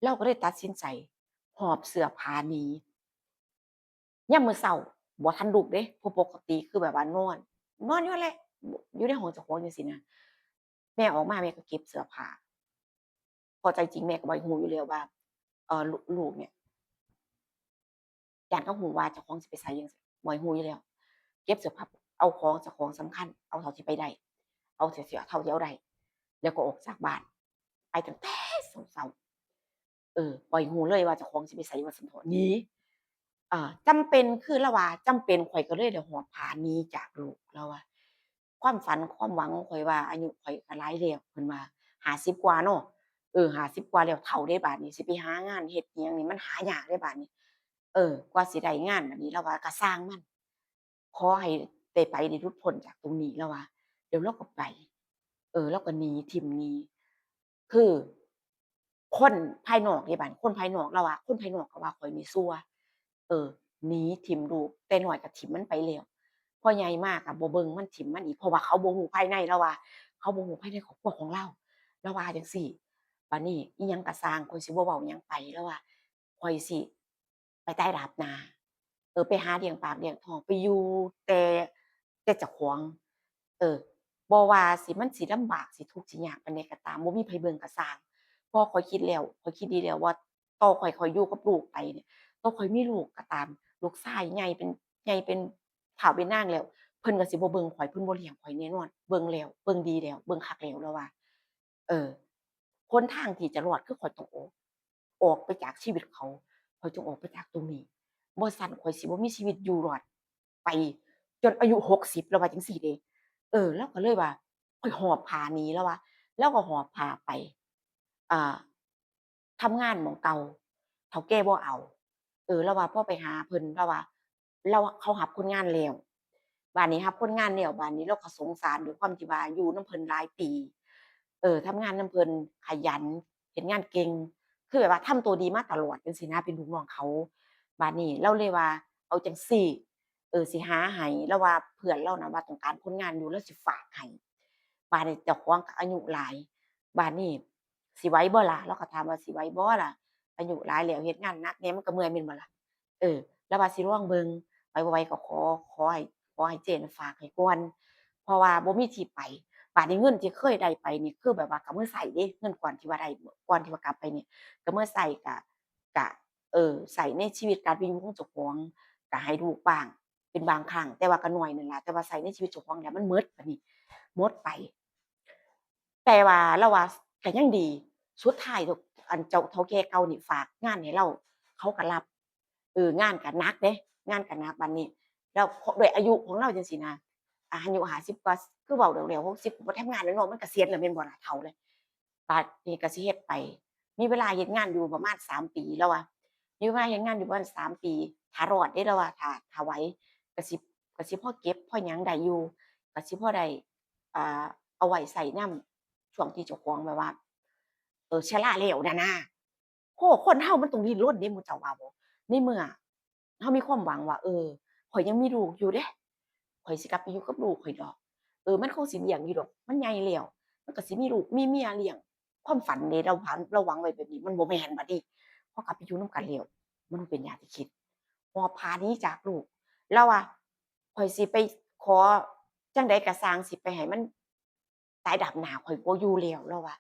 ລາວກໍເລີຍຕັດສິນໃຈຫອບເສື້ອຜ້າໜີ. ຍາມມື້ເຊົ້າບໍ່ທັນລຸກເດ້ ເພາະປົກກະຕິຄືແບບວ່ານອນ ນອນຢູ່ຫັ້ນແຫຼະ ຢູ່ໃນຫ້ອງເຈົ້າຂອງຈັ່ງຊີ້ນະ. ແມ່ອອກມາ ແມ່ກໍເກັບເສື້ອຜ້າ ເພາະໃຈຈິງແມ່ກໍບໍ່ໃຫ້ຮູ້ຢູ່ແລ້ວວ່າ ເອີ ລູກ ລູກເນີ້ຍ ຢ້ານເຂົາຮູ້ວ່າເຈົ້າຂອງຊິໄປໃສຈັ່ງຊີ້ ບໍ່ໃຫ້ຮູ້ຢູ່ແລ້ວ. ເກັບເສື້ອຜ້າ ເອົາຂອງເຈົ້າຂອງສຳຄັນ ເອົາເທົ່າທີ່ໄປໄດ້ ເອົາເທົ່າທີ່ ເທົ່າທີ່ເອົາໄດ້ ແລ້ວກໍອອກຈາກບ້ານ ໄປຕັ້ງແຕ່ເຊົ້າໆ ເອີ ບໍ່ໃຫ້ຮູ້ເລີຍວ່າເຈົ້າຂອງຊິໄປໃສ ວ່າຊັ້ນເຖາະ ໜີ. ເອີ ຈຳເປັນ ຄືລາວວ່າຈຳເປັນ ຂ້ອຍກໍເລີຍໄດ້ຫອບຜ້າໜີຈາກລູກ ລາວວ່າ ຄວາມຝັນຄວາມຫວັງຂອງຂ້ອຍວ່າ ອາຍຸຂ້ອຍກໍຫຼາຍແລ້ວ ເພິ່ນວ່າ ຫ້າສິບກວ່າເນາະ ເອີ ຫ້າສິບກວ່າແລ້ວ ເຖົ້າເດ້ບາດນີ້ ຊິໄປຫາງານເຮັດອີ່ຫຍັງນີ້ ມັນຫາຍາກເດ້ບາດນີ້ ເອີ ກວ່າຊິໄດ້ງານບາດນີ້ ລາວວ່າກໍຊ່າງມັນ ຂໍໃຫ້ໄດ້ໄປ ໄດ້ຫຼຸດພົ້ນຈາກຕົງນີ້ ລາວວ່າ. ແລ້ວລາວກໍໄປ ເອີ ລາວກໍໜີ ຖິ້ມໜີ ຄື ຄົນພາຍນອກເດ້ບາດນີ້ ຄົນພາຍນອກ ລາວວ່າ ຄົນພາຍນອກກໍວ່າຂ້ອຍນີ້ຊົ່ວ ເອີ ໜີຖິ້ມລູກ ແຕ່ນ້ອຍກໍຖິ້ມມັນໄປແລ້ວ ພໍໃຫຍ່ມາກໍບໍ່ເບິ່ງມັນ ຖິ້ມມັນອີກ ເພາະວ່າເຂົາບໍ່ຮູ້ພາຍໃນ ລາວວ່າ ເຂົາບໍ່ຮູ້ພາຍໃນຄອບຄົວຂອງລາວ ລາວວ່າຈັ່ງຊີ້. ບາດນີ້ອີ່ຫຍັງກໍຊ່າງ ຂ້ອຍຊິບໍ່ເວົ້າຫຍັງໄປ ລາວວ່າ ຂ້ອຍຊິ ໄປຕາຍດາບໜ້າ ເອີ ໄປຫາລ້ຽງປາກລ້ຽງທ້ອງ ໄປຢູ່ແຕ່ ແຕ່ເຈົ້າຂອງ ເອີ ບໍ່ວ່າຊິ ມັນຊິລຳບາກ ຊິທຸກຊິຍາກປານໃດກໍຕາມ ບໍ່ມີໃຜເບິ່ງກໍຊ່າງ ເພາະຂ້ອຍຄິດແລ້ວ ຂ້ອຍຄິດດີແລ້ວວ່າ ຕໍ່ຂ້ອຍ ຂ້ອຍຢູ່ກັບລູກໄປນີ້ ຕໍ່ຂ້ອຍມີລູກກໍຕາມ ລູກຊາຍໃຫຍ່ເປັນ ໃຫຍ່ເປັນທ້າວເປັນນາງແລ້ວ ເພິ່ນກໍຊິບໍ່ເບິ່ງຂ້ອຍ ເພິ່ນບໍ່ລ້ຽງຂ້ອຍແນ່ນອນ ເບິ່ງແລ້ວ ເບິ່ງດີແລ້ວ ເບິ່ງຄັກແລ້ວ ລາວວ່າ. ເອີ ຫົນທາງທີ່ຈະລອດຄືຂ້ອຍຕ້ອງອອກ ອອກໄປຈາກຊີວິດເຂົາ ຂ້ອຍຕ້ອງອອກໄປຈາກຕົງນີ້ ບໍ່ຊັ້ນຂ້ອຍຊິບໍ່ມີຊີວິດຢູ່ລອດໄປຈົນອາຍຸຫົກສິບ ລາວວ່າຈັ່ງຊີ້ເດ້. ເອີ ລາວກໍເລີຍວ່າ ຂ້ອຍຫອບຜ້າໜີ ລາວວ່າ ລາວກໍຫອບຜ້າໄປ ອ່າ ທຳງານໝ່ອງເກົ່າ ເຖົ້າແກ່ບໍ່ເອົາ ເອີ ລາວວ່າ ພໍໄປຫາເພິ່ນ ລາວວ່າ ລາວ ເຂົາຮັບຄົນງານແລ້ວ ບາດນີ້ຮັບຄົນງານແລ້ວ ບາດນີ້ລາວກໍສົງສານ ດ້ວຍຄວາມທີ່ວ່າຢູ່ນຳເພິ່ນຫຼາຍປີ ເອີ ທຳງານນຳເພິ່ນ ຂະຫຍັນ ເຮັດງານເກັ່ງ ຄືແບບວ່າທຳຕົວດີມາຕະຫຼອດຈັ່ງຊີ້ນະ ເປັນລູກນ້ອງເຂົາ. ບາດນີ້ລາວເລີຍວ່າ ເອົາຈັ່ງຊີ້ ເອີ ຊິຫາໃຫ້ ລາວວ່າເພື່ອນລາວນະວ່າຕ້ອງການຄົນງານຢູ່ ລາວຊິຝາກໃຫ້. ບາດນີ້ເຈົ້າຂອງກໍອາຍຸຫຼາຍ ບາດນີ້ຊິໄຫວບໍ່ລະ? ລາວກໍຖາມວ່າ ຊິໄຫວບໍ່ລະ? ອາຍຸຫຼາຍແລ້ວ ເຮັດງານໜັກແດ່ ມັນກໍເມື່ອຍແມ່ນບໍ່ລະ? ເອີ ລາວວ່າຊິລອງເບິ່ງ ໄຫວບໍ່ໄຫວກໍຂໍ ຂໍໃຫ້ ຂໍໃຫ້ເຈ້ນະຝາກໃຫ້ກ່ອນ ເພາະວ່າບໍ່ມີທີ່ໄປ. ບາດນີ້ເງິນທີ່ເຄີຍໄດ້ໄປນີ້ ຄືແບບວ່າກໍເມືອໃຊ້ເດ້ ເງິນກ່ອນທີ່ວ່າໄດ້ ກ່ອນທີ່ວ່າກັບໄປນີ້ ກໍເມືອໃຊ້ ກະ ກະ ເອີ ໃຊ້ໃນຊີວິດການເປັນຢູ່ຂອງເຈົ້າຂອງ ກະໃຫ້ລູກບ້າງ ເປັນບາງຄັ້ງ ແຕ່ວ່າກໍໜ້ອຍນັ້ນລະ ແຕ່ວ່າໃຊ້ໃນຊີວິດເຈົ້າຂອງແລ້ວມັນໝົດ ບາດນີ້ໝົດໄປ. ແຕ່ວ່າລາວວ່າກໍຍັງດີ ສຸດທ້າຍ ອັນເຈົ້າເຖົ້າແກ່ເກົ່ານີ້ຝາກງານໃຫ້ລາວ ເຂົາກໍຮັບ ເອີ ງານກໍໜັກເດ້ ງານກໍໜັກ. ບາດນີ້ແລ້ວ ດ້ວຍອາຍຸຂອງລາວຈັ່ງຊີ້ນະ ອາຍຸຫ້າສິບກວ່າ ຄືເວົ້າແລ້ວ ແລ້ວຫົກສິບ ກໍບໍ່ທຳງານແລ້ວເນາະ ມັນກະສຽນແລ້ວແມ່ນບໍ່ລະ ເຖົ້າແລ້ວ. ບາດນີ້ກໍຊິເຮັດໄປ ມີເວລາເຮັດງານຢູ່ປະມານສາມປີ ລາວວ່າ ມີເວລາເຮັດງານຢູ່ປະມານສາມປີ ຖ້າລອດເດ້ ລາວວ່າ ຖ້າ ຖ້າໄຫວ ກໍຊິ ກໍຊິພໍເກັບພໍຫຍັງໄດ້ຢູ່ ກໍຊິພໍໄດ້ ອ່າ ເອົາໄວ້ໃຊ້ນຳ ຊ່ວງທີ່ເຈົ້າຂອງແບບວ່າ ເອີ ຊະລາແລ້ວນັ້ນນະ. ໂອ້ ຄົນເຮົາມັນຕ້ອງດີ້ນລົນເດ້ ໝູ່ເຈົ້າວ່າບໍ່? ໃນເມື່ອເຮົາມີຄວາມຫວັງວ່າ ເອີ ຂ້ອຍຍັງມີລູກຢູ່ເດ້ ຂ້ອຍຊິກັບໄປຢູ່ກັບລູກຂ້ອຍດອກ ເອີ ມັນຄົງຊິລ້ຽງຢູ່ດອກ ມັນໃຫຍ່ແລ້ວ ມັນກໍຊິມີລູກມີເມຍລ້ຽງ. ຄວາມຝັນເດ້ ລາວຫວັງ ລາວຫວັງໄວ້ແບບນີ້ ມັນບໍ່ແມ່ນ. ບາດນີ້ພໍກັບໄປຢູ່ນຳກັນແລ້ວ ມັນບໍ່ເປັນຢ່າງທີ່ຄິດ ຫອບຜ້າໜີຈາກລູກ. ລາວວ່າ ຂ້ອຍຊິໄປຂໍຈັ່ງໃດກໍຊ່າງ ຊິໄປໃຫ້ມັນ ຕາຍດາບໜ້າ ຂ້ອຍບໍ່ຢູ່ແລ້ວ ລາວວ່າ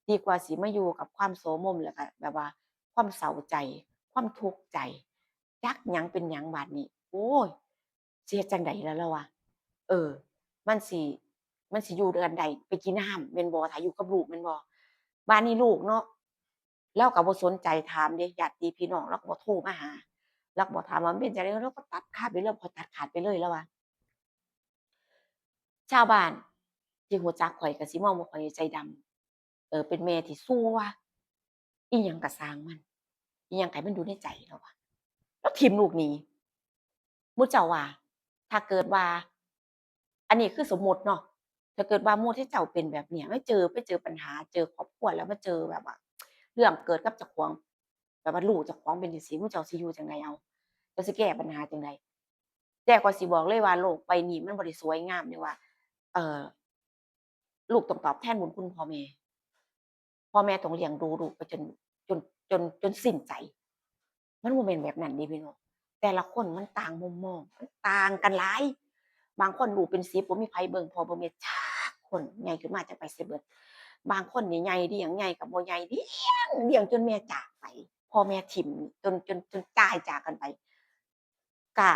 ດີກວ່າຊິມາຢູ່ກັບຄວາມໂສມົມ ແລ້ວກໍແບບວ່າຄວາມເສົ້າໃຈ ຄວາມທຸກໃຈ ຈັກຫຍັງເປັນຫຍັງ. ບາດນີ້ ໂອ້ຍ ຊິເຮັດຈັ່ງໃດລະ ລາວວ່າ ເອີ ມັນຊິ ມັນຊິຢູ່ນຳກັນໄດ້ໄປກີ່ນ້ຳແມ່ນບໍ່ ຖ້າຢູ່ກັບລູກແມ່ນບໍ່? ບາດນີ້ລູກເນາະ ລາວກໍບໍ່ສົນໃຈຖາມເດ້ ຍາດຕິພີ່ນ້ອງລາວກໍບໍ່ໂທມາຫາ ລາວກໍບໍ່ຖາມວ່າມັນເປັນຈັ່ງໃດ ລາວກໍຕັດຂາດໄປເລີຍ ຂໍຕັດຂາດໄປເລີຍ ລາວວ່າ. ຊາວບ້ານທີ່ຮູ້ຈັກຂ້ອຍກໍຊິມອງວ່າຂ້ອຍໃຈດຳ ເອີ ເປັນແມ່ທີ່ຊົ່ວ ອີ່ຫຍັງກໍຊ່າງມັນ ອີ່ຫຍັງໃຫ້ມັນຢູ່ໃນໃຈ ລາວວ່າ ລາວຖິ້ມລູກໜີ. ໝູ່ເຈົ້າວ່າ ຖ້າເກີດວ່າ ອັນນີ້ຄືສົມມຸດເນາະ ຖ້າເກີດວ່າໝູ່ທີ່ເຈົ້າເປັນແບບເນີ້ຍ ມາເຈີ ໄປເຈີບັນຫາ ເຈີຄອບຄົວ ແລ້ວມາເຈີແບບວ່າເລື່ອງເກີດກັບເຈົ້າຂອງ ແບບວ່າລູກເຈົ້າຂອງເປັນຈັ່ງຊີ້ ໝູ່ເຈົ້າຊິຢູ່ຈັ່ງໃດເອົາ ເຈົ້າຊິແກ້ບັນຫາຈັ່ງໃດ? ແຕ່ຂ້ອຍຊິບອກເລີຍວ່າໂລກໃບນີ້ມັນບໍ່ໄດ້ສວຍງາມເດ້ວ່າ ເອີ ລູກຕ້ອງຕອບແທນບຸນຄຸນພໍ່ແມ່ ພໍ່ແມ່ຕ້ອງລ້ຽງດູລູກໄປຈົນ ຈົນ ຈົນ ຈົນສິ້ນໃຈ ມັນບໍ່ແມ່ນແບບນັ້ນເດ້ພີ່ນ້ອງ ແຕ່ລະຄົນມັນຕ່າງມຸມມອງ ມັນຕ່າງກັນຫຼາຍ ບາງຄົນລູກເປັນສິບ ບໍ່ມີໃຜເບິ່ງພໍ່ເບິ່ງແມ່ຈັກຄົນ ໃຫຍ່ຂຶ້ນມາຈັກໄປໃສເບິດ ບາງຄົນນີ້ໃຫຍ່ລ້ຽງໃຫຍ່ກໍບໍ່ໃຫຍ່ ລ້ຽງ ລ້ຽງຈົນແມ່ຈາກໄປ ພໍ່ແມ່ຖິ້ມ ຈົນ ຈົນ ຈົນຕາຍຈາກກັນໄປ ກະ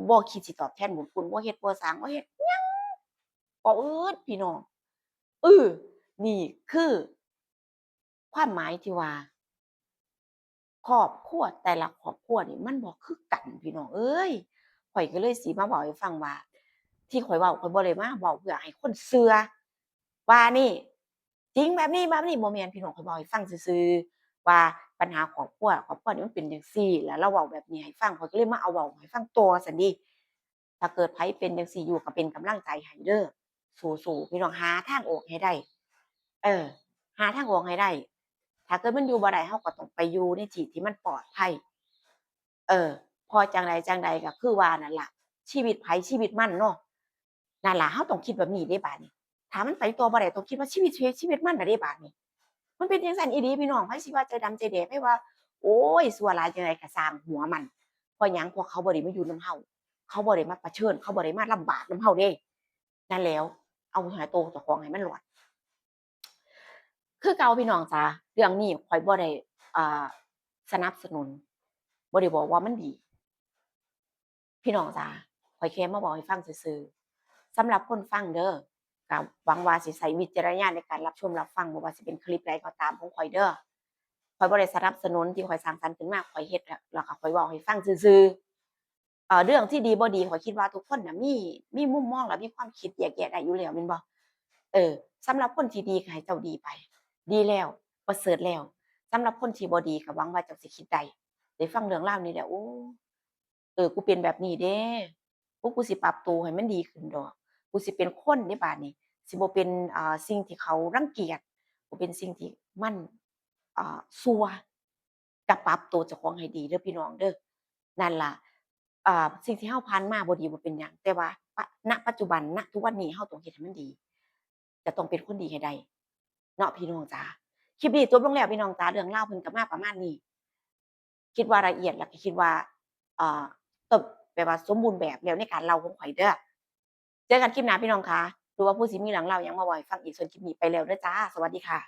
ບໍ່ຄິດຊິຕອບແທນບຸນຄຸນ ບໍ່ເຮັດບໍ່ສ້າງ ບໍ່ເຮັດຫຍັງ ບໍ່ອຶດພີ່ນ້ອງ ເອີ ນີ້ຄືຄວາມໝາຍທີ່ວ່າ ຄອບຄົວແຕ່ລະຄອບຄົວນີ້ມັນບໍ່ຄືກັນພີ່ນ້ອງເອີຍ ຂ້ອຍກໍເລີຍຊິມາເວົ້າໃຫ້ຟັງວ່າ ທີ່ຂ້ອຍເວົ້າ ຂ້ອຍບໍ່ໄດ້ມາເວົ້າເພື່ອໃຫ້ຄົນເຊື່ອວ່ານີ້ ຈິງແບບນີ້ ແບບນີ້ ບໍ່ແມ່ນພີ່ນ້ອງ ຂ້ອຍເວົ້າໃຫ້ຟັງຊື່ໆ ວ່າບັນຫາຄອບຄົວ ຄອບຄົວນີ້ມັນເປັນຈັ່ງຊີ້ ແລ້ວລາວເວົ້າແບບນີ້ໃຫ້ຟັງ ຂ້ອຍກໍເລີຍມາເອົາເວົ້າໃຫ້ຟັງຕໍ່ຊັ້ນເດ. ຖ້າເກີດໃຜເປັນຈັ່ງຊີ້ຢູ່ ກໍເປັນກຳລັງໃຈໃຫ້ເດີ້ ສູ້ໆ ພີ່ນ້ອງ ຫາທາງອອກໃຫ້ໄດ້ ເອີ ຫາທາງອອກໃຫ້ໄດ້ ຖ້າເກີດມັນຢູ່ບໍ່ໄດ້ ເຮົາກໍຕ້ອງໄປຢູ່ໃນທີ່ທີ່ມັນປອດໄພ ເອີ ເພາະຈັ່ງໃດຈັ່ງໃດກໍຄືວ່ານັ້ນລະ ຊີວິດໃຜຊີວິດມັນເນາະ ນັ້ນລະ ເຮົາຕ້ອງຄິດແບບນີ້ເດ້ບາດນີ້ ຖ້າມັນໄປຕໍ່ບໍ່ໄດ້ ຕ້ອງຄິດວ່າຊີວິດໃຜຊີວິດມັນລະເດ້ບາດນີ້ ມັນເປັນຈັ່ງຊັ້ນອີ່ຫຼີພີ່ນ້ອງ ໃຜຊິວ່າໃຈດຳໃຈແດງ ໃຜວ່າ ໂອ້ຍ ຊົ່ວຫຼາຍຈັ່ງໃດກໍຊ່າງຫົວມັນ ເພາະຫຍັງ ເພາະເຂົາບໍ່ໄດ້ມາຢູ່ນຳເຮົາ ເຂົາບໍ່ໄດ້ມາປະເຊີນ ເຂົາບໍ່ໄດ້ມາລຳບາກນຳເຮົາເດ້ ນັ້ນແຫຼວ ເອົາໃຫ້ໂຕເຈົ້າຂອງໃຫ້ມັນລອດ ຄືເກົ່າພີ່ນ້ອງຈ໋າ ເລື່ອງນີ້ຂ້ອຍບໍ່ໄດ້ ອ່າ ສະໜັບສະໜູນ ບໍ່ໄດ້ບອກວ່າມັນດີ ພີ່ນ້ອງຈ໋າ ຂ້ອຍແຄ່ມາເວົ້າໃຫ້ຟັງຊື່ໆ ສຳລັບຄົນຟັງເດີ້ ກໍຫວັງວ່າຊິໃຊ້ວິຈາລະນະຍານໃນການຮັບຊົມຮັບຟັງ ບໍ່ວ່າຊິເປັນຄລິບໃດກໍຕາມຂອງຂ້ອຍເດີ້ ຂ້ອຍບໍ່ໄດ້ສະໜັບສະໜູນ ທີ່ຂ້ອຍສ້າງສັນຂຶ້ນມາ ຂ້ອຍເຮັດ ແລ້ວກໍຂ້ອຍເວົ້າໃຫ້ຟັງຊື່ໆ ເອີ ເລື່ອງທີ່ດີບໍ່ດີ ຂ້ອຍຄິດວ່າທຸກຄົນນະມີ ມີມຸມມອງ ແລະ ມີຄວາມຄິດແຍກແຍະໄດ້ຢູ່ແລ້ວແມ່ນບໍ່? ເອີ ສຳລັບຄົນທີ່ດີກໍໃຫ້ເຈົ້າດີໄປ ດີແລ້ວ ປະເສີດແລ້ວ ສຳລັບຄົນທີ່ບໍ່ດີກໍຫວັງວ່າເຈົ້າຊິຄິດໄດ້ ໄດ້ຟັງເລື່ອງລາວນີ້ແລ້ວ ໂອ້ ເອີ ກູເປັນແບບນີ້ເດ້ ໂອ້ ກູຊິປັບໂຕໃຫ້ມັນດີຂຶ້ນດອກ ກູຊິເປັນຄົນເດ້ບາດນີ້ ຊິບໍ່ເປັນ ເອີ ສິ່ງທີ່ເຂົາລັງກຽດ ບໍ່ເປັນສິ່ງທີ່ມັນ ເອີ ຊົ່ວ ກະປັບໂຕເຈົ້າຂອງໃຫ້ດີເດີ້ພີ່ນ້ອງເດີ້ ນັ້ນລະ ເອີ ສິ່ງທີ່ເຮົາຜ່ານມາບໍ່ດີບໍ່ເປັນຫຍັງ ແຕ່ວ່າ ປະ ນະປັດຈຸບັນ ນະທຸກວັນນີ້ ເຮົາຕ້ອງເຮັດໃຫ້ມັນດີ ຈະຕ້ອງເປັນຄົນດີໃຫ້ໄດ້ເນາະ ພີ່ນ້ອງຈ໋າ ຄລິບນີ້ຈົບລົງແລ້ວພີ່ນ້ອງຈ໋າ ເລື່ອງລາວເພິ່ນກໍມາປະມານນີ້ ຄິດວ່າລະອຽດ ແລ້ວກໍຄິດວ່າ ເອີ ແບບວ່າສົມບູນແບບແລ້ວໃນການເລົ່າຂອງຂ້ອຍເດີ້ ເຈີກັນຄລິບໜ້າພີ່ນ້ອງຂາ ຫຼືວ່າຜູ້ຊິມີເລື່ອງລາວຫຍັງມາເວົ້າໃຫ້ຟັງອີກ ສ່ວນຄລິບນີ້ໄປແລ້ວເດີ້ຈ້າ ສະຫວັດດີຄ່ະ.